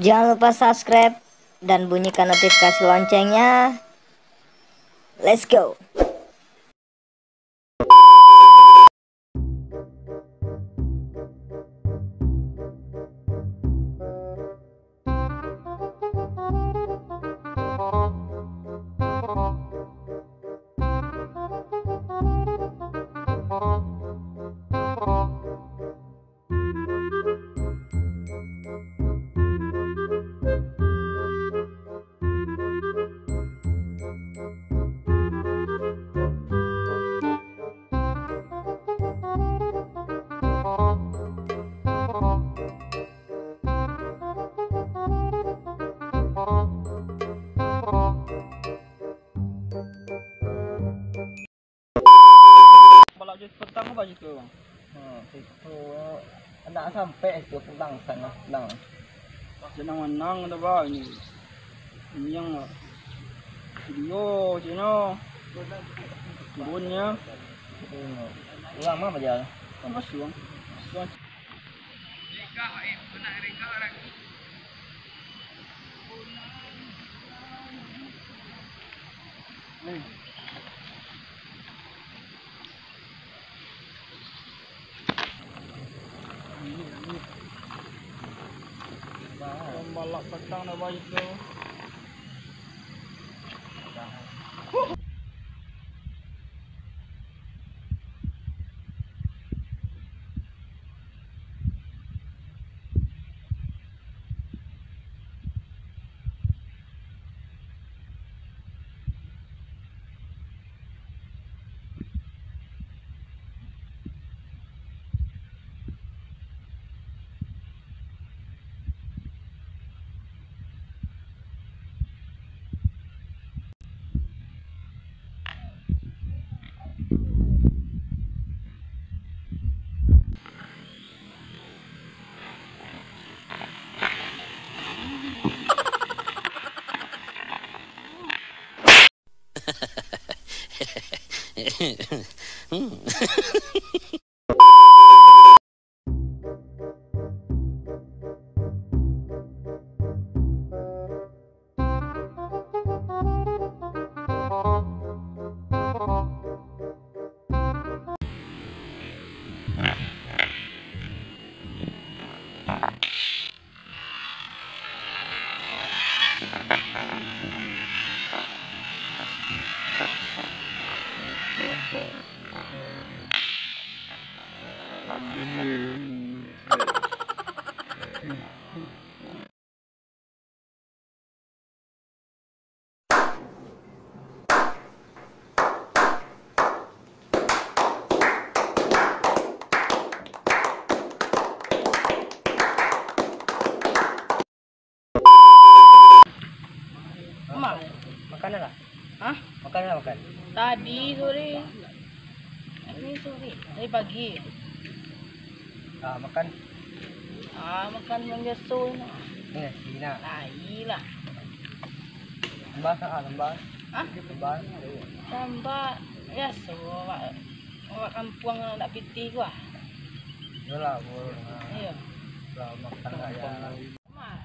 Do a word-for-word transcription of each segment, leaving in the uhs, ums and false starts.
Jangan lupa subscribe dan bunyikan notifikasi loncengnya. Let's go. Balak jo petang apa jo tu, Bang? Hmm, situ, nak sampai situ pulang sana, pulang. Senang manang dah, Bang, ini. Ini yang video, cino. Turunnya. Hmm. Pulang mah, Bajal? Kan masuk, Bang. Masuk. Pambalak patang dah baik tu. Mak, makan lah. Hah? Makan lah, makan. Tadi sore. Ini sore. Tadi pagi. Ah, makan. Ah, makan nan biaso ni. Ni, nasi nak. Lai lah. Tambah, ah, tambah. Hah? Tambah. Tambah biaso, awak, awak kampuang nak pitih ko ah. Iyolah, bro. Iyo. Lah, makan lah, ya. Mak,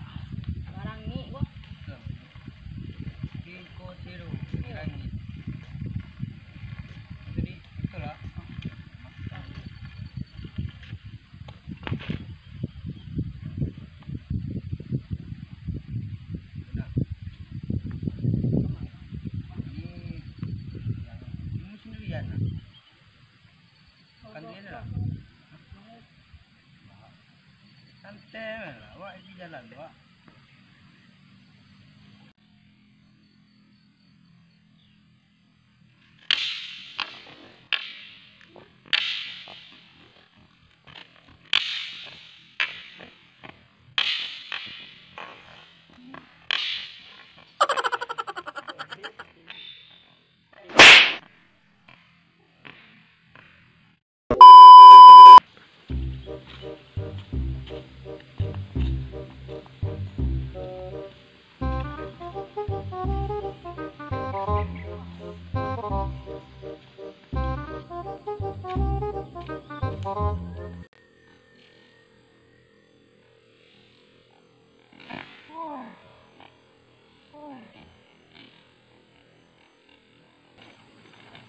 barangik ko. Iko siru, barangik. Jadi, itulah. Ini, ini sendirian, ah. Makan dia lah. Santai lah, awak di jalan, awak.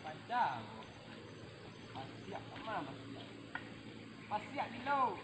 Pancang. Pasiak sama, pasiak. Pasiak gilo.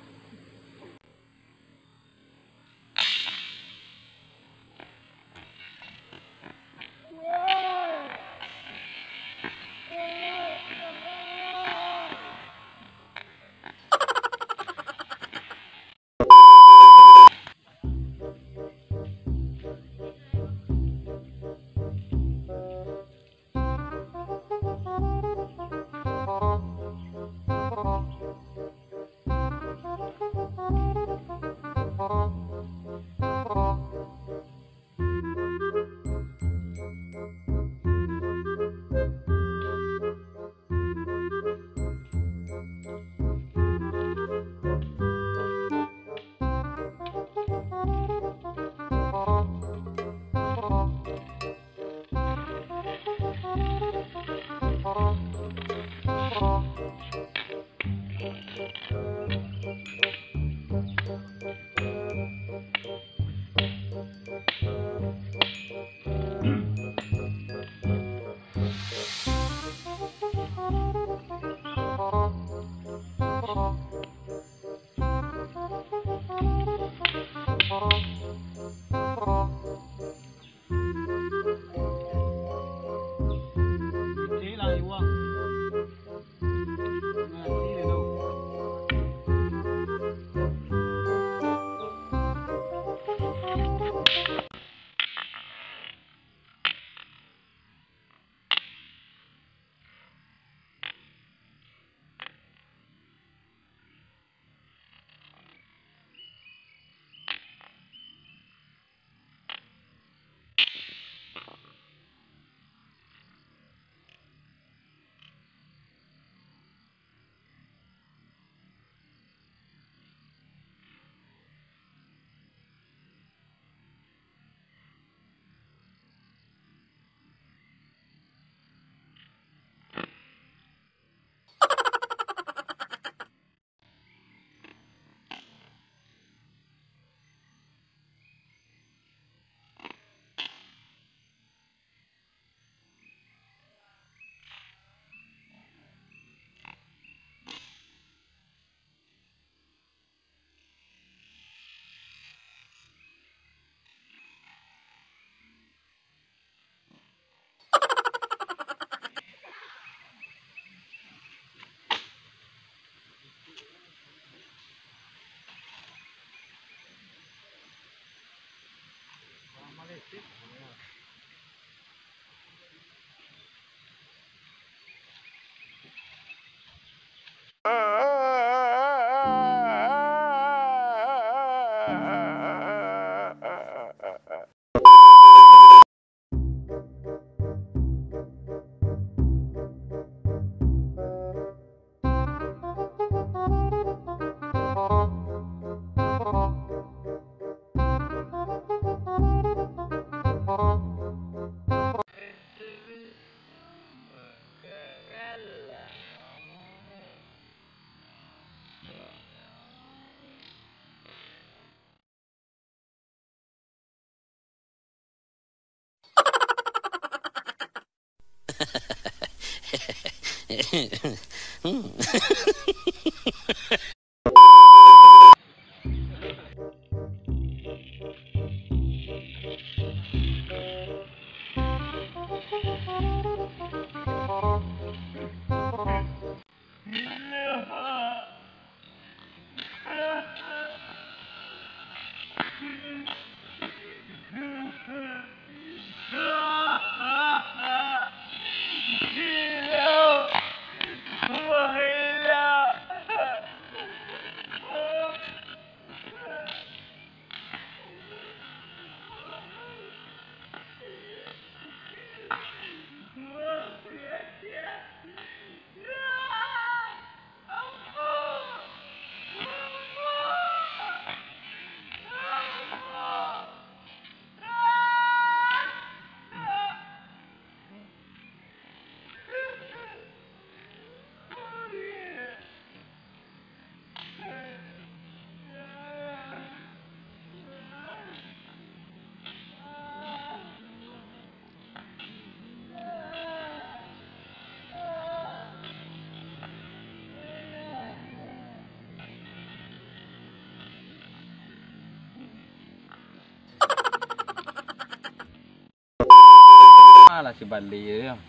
Lah si Bali yo.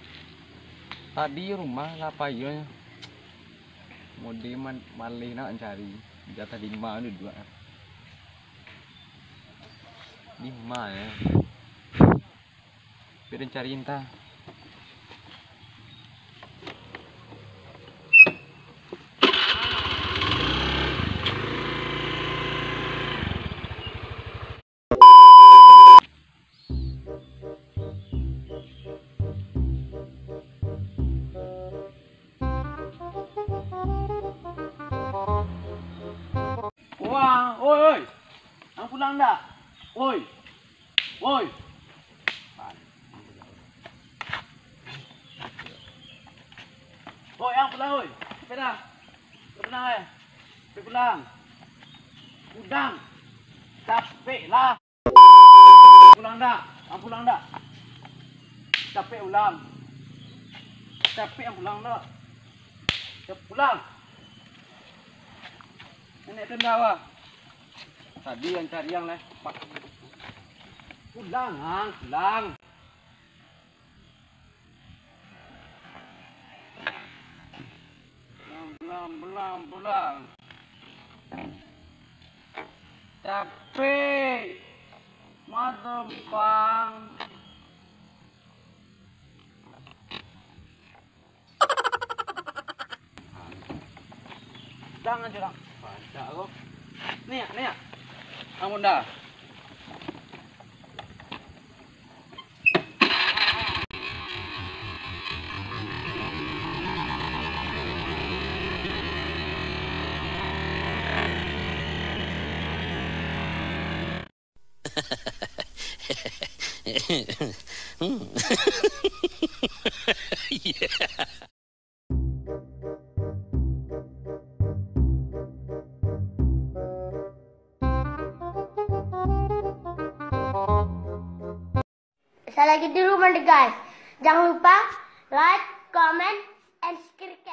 Tadi rumah lah payo nyo. Mode man-, maleh nak cari. Jatah lima duduak. Lima yo. Biar cari entah. Wah, oi, oi. Ang pulang dak? Oi. Oi. Oi, ang pulang, oi. Capek dah. Capek pulang, eh. Capek pulang. Pulang. Pulang dak? Ang pulang dak? Capek pulang. Capek ang pulang dak? Capek pulang. Nenek tu ndak, wah. Tadi yang cari yang lah. Pulang, ang, pulang. Pulang, pulang, pulang, pulang. Capek. Marempang. Jangan curang. Pancak ko. Niak, niak. Amun dah. Salagi dulu mande, guys. Jangan lupa like, comment, and subscribe.